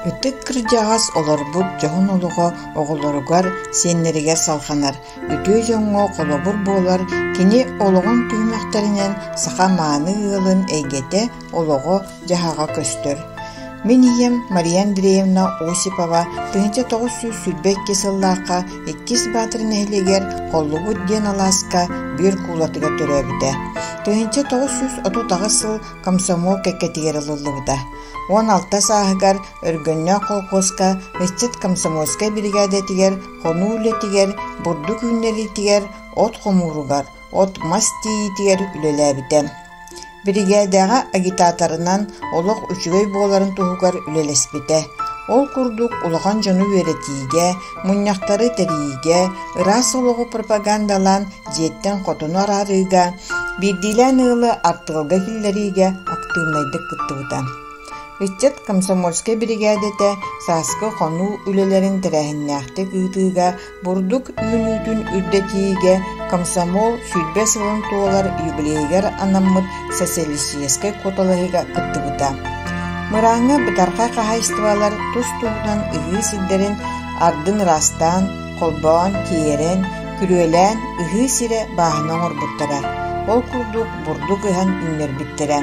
Ытык кырдьаҕас олорбут дьоһун олоҕо оҕолоругар, сиэннэригэр салҕанар, үтүө дьоҥҥо холобур буолар кини олоҕун түһүмэхтэринэн саха мааны ыалын эйгэтэ, олоҕо-дьаһаҕа көстөр. Мин ийэм Мария Андреевна Осипова 1922 сыллаахха Иккис Баатыр нэһилиэгэр Холлубут диэн алааска бүөр куулатыгар төрөөбүтэ. 1938 сыл комсомол кэккэтигэр ылыллыбыта. 16 сааһыгар Өргөннөөх колхуоска ыччат комсомольскай биригээдэтигэр хонуу үлэтигэр, бурдук үүннэриитигэр, от хомууругар, от-мас тиэйиитигэр үлэлээбитэ. Биригээдэҕэ агитаторынан олох үчүгэй буоларын туһугар үлэлэспитэ. Ол курдук улахан дьону үөрэтиигэ, мунньахтары тэрийиигэ, ыраас олоҕу пропагандалаан дьиэттэн хотону араарыыга, биирдиилээн ыалы артыалга киллэриигэ актыыбынайдык кыттыбыта. Ыччат комсомольскай биригээдэтэ сааскы хонуу үлэлэрин тэрээһиннээхтик ыытыыга, бурдук үүнүүтүн үрдэтиигэ комсомол 20 сылын туолар юбилейыгар анаммыт социалистическай куоталаһыыга кыттыбыта. Мырааҥҥа бытархай хаһаайыстыбалар тус-туһунан ыһыы сирдэрин ардын ыраастаан, холбоон, тиэрэн, күрүөлээн ыһыы сирэ бааһына оҥорбуттара. Ол курдук бурдук ыһан үүннэрбиттэрэ.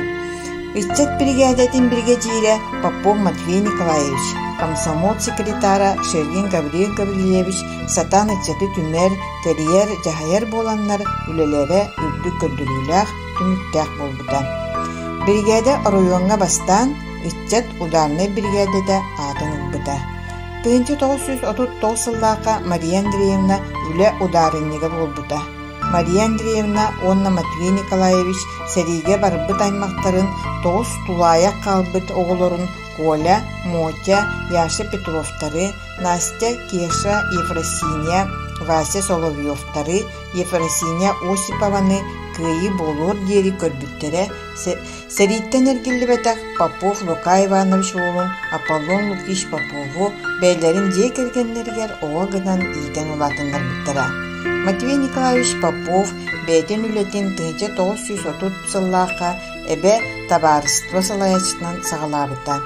Ыччат биригээдэтин биригэдьиирэ Попов Матвей Николаевич, комсомол секретара Шергин Гаврил Гаврильевич сатаан ыччаты түмэр, тэрийэр, дьаһайар буоланнар үлэлэрэ үрдүк көрдөрүүлээх, түмүктээх буолбута. Биригээдэ оройуоҥҥа бастаан ыччат ударнай биригээдэтэ аатын ылбыта. 1939 сыллаахха Мария Андреевна үлэ удаарынньыга буолбута. Мария Андреевна уонна Матвей Николаевич сэриигэ барбыт аймахтарын тоҕус тулаайах хаалбыт оҕолорун Коля, Мотя, Яша Петровтары, Настя, Кеша, Ефросинья, Вася Соловьевтары, Ефросинья Осипованы кыайыы буолуор диэри көрбүттэрэ, Сэрииттэн эргиллибэтэх Попов Лука Иванович уолун Аполлон Лукич Попову бэйэлэрин дьиэ кэргэннэригэр оҕо гынан иитэн улаатыннарбыттара. Матвей Николаевич Попов бэйэтин үлэтин 1930 сыллаахха Эбэ табаарыстыба салайааччытынан саҕалаабыта.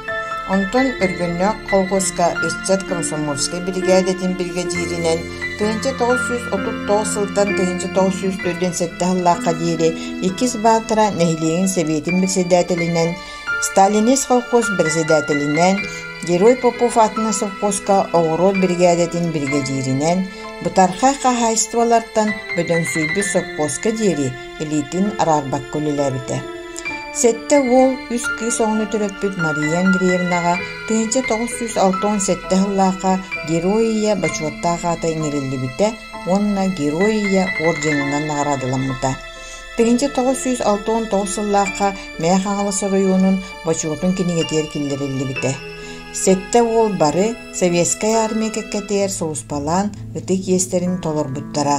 Онтон Өргөннөөх колхуоска ыччат комсомольскай биригээдэтин биригэдьииринэн 1939 сылтан 1947 сыллаахха диэри Иккис Баатара нэһилиэгин сэбиэтин председателинэн, Сталинист колхоз председателинэн, Герой Попов аатынан совхозка оҕуруот биригээдэтин биригэдьииринэн, бытархай хаһаайыстыбалартан бөдөҥсүйбүт совхозка диэри илиитин араарбакка үлэлээбитэ. Сэттэ уол, үс кыыс оҕону төрөппүт Мария Андреевнаҕа 1967 сыллаахха Герой Ийэ бочуоттаах аата иҥэриллибитэ уонна Герой Ийэ орденынан наҕараадаламмыта. 1969 сыллаахха Мэҥэ Хаҥалас оройуонун Бочуотун кинигэтигэр киллэриллибитэ. Сэттэ уол бары Советскай Армия кэккэтигэр сулууспалаан ытык иэстэрин толорбуттара.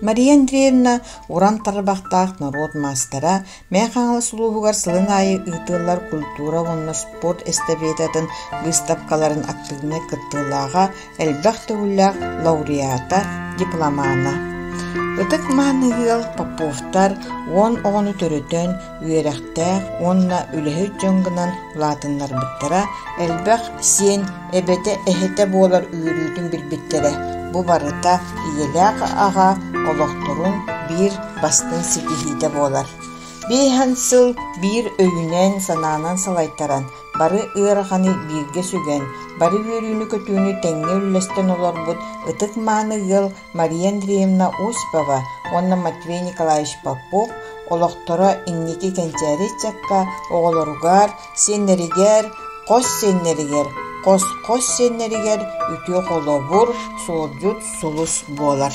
Мария Андреевна уран тарбахтаах норуот маастара, Мэҥэ Хаҥалас улууһугар сылын аайы ыытыллар культура уонна спорт эстафетатын быыстапкаларын актыыбынай кыттыылааҕа, элбэх төгүллээх лауреата, дипломана. Ытык-мааны ыал Поповтар 10 оҕону төрөтөн, үөрэхтээх уонна үлэһит дьон гынан улаатыннарбыттара, элбэх сиэн эбэтэ эһэтэ буолар үөрүүтүн билбиттэрэ. Бу барыта ийэлээх аҕа олохторун биир бастыҥ ситиһиитэ буолар. Биэһэн сыл биир өйүнэн-санаанан салайтаран, бары ыараханы бииргэ сүгэн, бары үөрүүнү-көтүүнү тэҥҥэ үллэстэн олорбут ытык-мааны ыал Мария Андреевна Осипова уонна Матвей Николаевич Попов олохторо инники кэнчээри ыччакка оҕолоругар, сиэннэригэр, хос сиэннэригэр, хос-хос сиэннэригэр үтүө холобур, суолдьут сулус буолар.